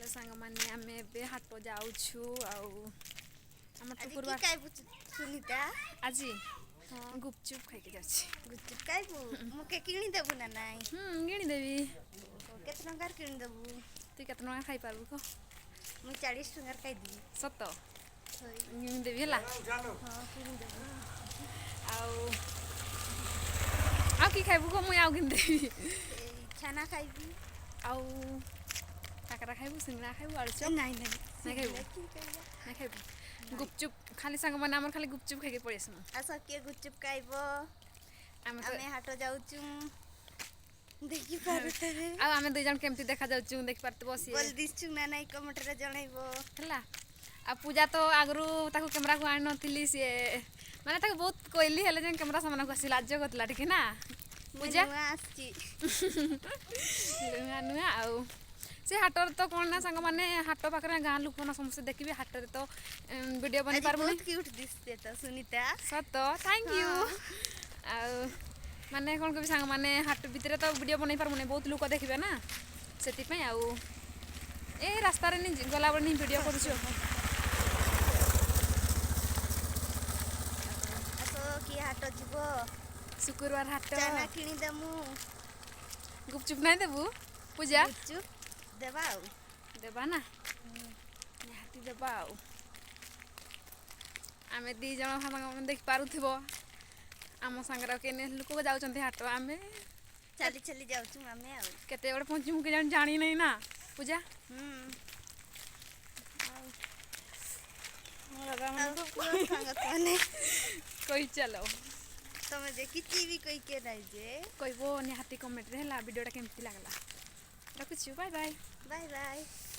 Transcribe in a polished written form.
ଚାଲ ସାଙ୍ଗମାନେ, ଆମେ ଏବେ ହାଟ ଯାଉଛୁ। ଆଉ ଆମ ଆଜି କି ଶୁକ୍ରବାର ଖାଇବୁ ସୁନିତା? ଆଜି ହଁ। ଗୁପଚୁପ୍ ଖାଇକି ଯାଉଛି। ଗୁପଚୁପ୍ ଖାଇବୁ? ମୋତେ କିଣିଦେବୁ ନା ନାଇଁ? ହୁଁ, କିଣିଦେବି। କେତେ ଟଙ୍କାର କିଣିଦେବୁ? ତୁ କେତେ ଟଙ୍କା ଖାଇପାରିବୁ କହ? ମୁଁ 40 ଟଙ୍କାର ଖାଇଦେବି। ସତ? କିଣିଦେବି, ହେଲା? ହଁ, କିଣିଦେବୁ। ଆଉ ଆଉ କି ଖାଇବୁ କହ? ମୁଇଁ ଆଉ କିଣିଦେବି। ଏଇ ଛେନା ଖାଇବି। ଆଉ କାକରା ଖାଇବୁ, ସିଙ୍ଗଡ଼ା ଖାଇବୁ, ଆଳୁଚପ? ନାଇଁ ନାଇଁ। ନାଇଁ ଖାଇବୁ? କି ଖାଇବା? ନାଇଁ ଖାଇବୁ ଗୁପଚୁପ୍ ଖାଲି। ସାଙ୍ଗମାନେ, ଆମର ଖାଲି ଗୁପଚୁପ୍ ଖାଇକି ପଳେଇ ଆସିବୁ। ଆସ, କିଏ ଗୁପଚୁପ୍ ଖାଇବ? ଆମେ ତ ଆମେ ହାଟ ଯାଉଛୁ, ଦେଖିପାରୁଥିବେ। ଆଉ ଆମେ ଦୁଇ ଜଣ କେମିତି ଦେଖାଯାଉଛୁ ଦେଖିପାରୁଥିବ ସିଏ। ଭଲ ଦିଶୁଛୁ ନା ନାଇଁ କମେଣ୍ଟରେ ଜଣେଇବ। ହେଲା। ଆଉ ପୂଜା ତ ଆଗରୁ ତାକୁ କ୍ୟାମେରାକୁ ଆଣିନଥିଲି। ସିଏ ମାନେ ତାକୁ ବହୁତ କହିଲି, ହେଲେ ଯାଇ କ୍ୟାମେରା ସାମ୍ନାକୁ ଆସି ଲାଜ କରୁଥିଲା ଟିକେ ନା ମୁଁ ପୂଜା? ନୂଆ ଆସିଛି। ନୂଆ ନୂଆ। ଆଉ ସେ ହାଟରେ ତ କ'ଣ ନା ସାଙ୍ଗମାନେ, ହାଟ ପାଖରେ ଗାଁ ଲୋକମାନେ ସମସ୍ତେ ଦେଖିବେ। ହାଟରେ ତ ଭିଡ଼ିଓ ବନେଇ ଆଜି ପାରିବୁନି। ବହୁତ କ୍ୟୁଟ୍ ଦିଶୁଛେ ତ ସୁନିତା। ସତ? Thank you. ଆଉ ମାନେ କ'ଣ କହିବି ସାଙ୍ଗମାନେ, ହାଟ ଭିତରେ ତ ଭିଡ଼ିଓ ବନେଇ ପାରିବୁନି, ବହୁତ ଲୋକ ଦେଖିବେ ନା, ସେଥିପାଇଁ ଆଉ ଏ ରାସ୍ତାରେ ନି ଗଲାବେଳେ ନି ଭିଡ଼ିଓ କରୁଛୁ। ଆସ, କିଏ ହାଟ ଯିବ? ଶୁକ୍ରବାର ହାଟ। ଚନା କିଣିଦେମୁ। ଗୁପଚୁପ୍ ନାଇଁ ଦେବୁ ପୂଜା? ଗୁପଚୁପ୍ ଦେବା ଆଉ। ଦେବା ନା, ନିହାତି ଦେବା। ଆଉ ଆମେ ଦି ଜଣ ସାଙ୍ଗମାନେ ଦେଖିପାରୁଥିବ, ଆମ ସାଙ୍ଗରେ ଆଉ କେନେ ଲୋକ ଯାଉଛନ୍ତି ହାଟ। ଆମେ ଚାଲି ଚାଲି ଯାଉଛୁ ଆମେ ଆଉ। କେତେବେଳେ ପହଞ୍ଚିବୁ କେଜାଣି ଜାଣିନାହିଁ ନା ପୂଜା? ହୁଁ। ଆଉ ମୋ ଦାଦା ଆଉ ମାନଙ୍କୁ କୁହ ସାଙ୍ଗମାନେ। କହି ଚାଲ। ତମେ ଯେ କିଛି ବି କହିକେ ନାଇଁ ଯେ। କହିବ ନିହାତି କମେଣ୍ଟରେ, ହେଲା? ଭିଡ଼ିଓଟା କେମିତି ଲାଗିଲା? ରଖୁଛୁ, ବାଏ ବାଏ। Bye bye.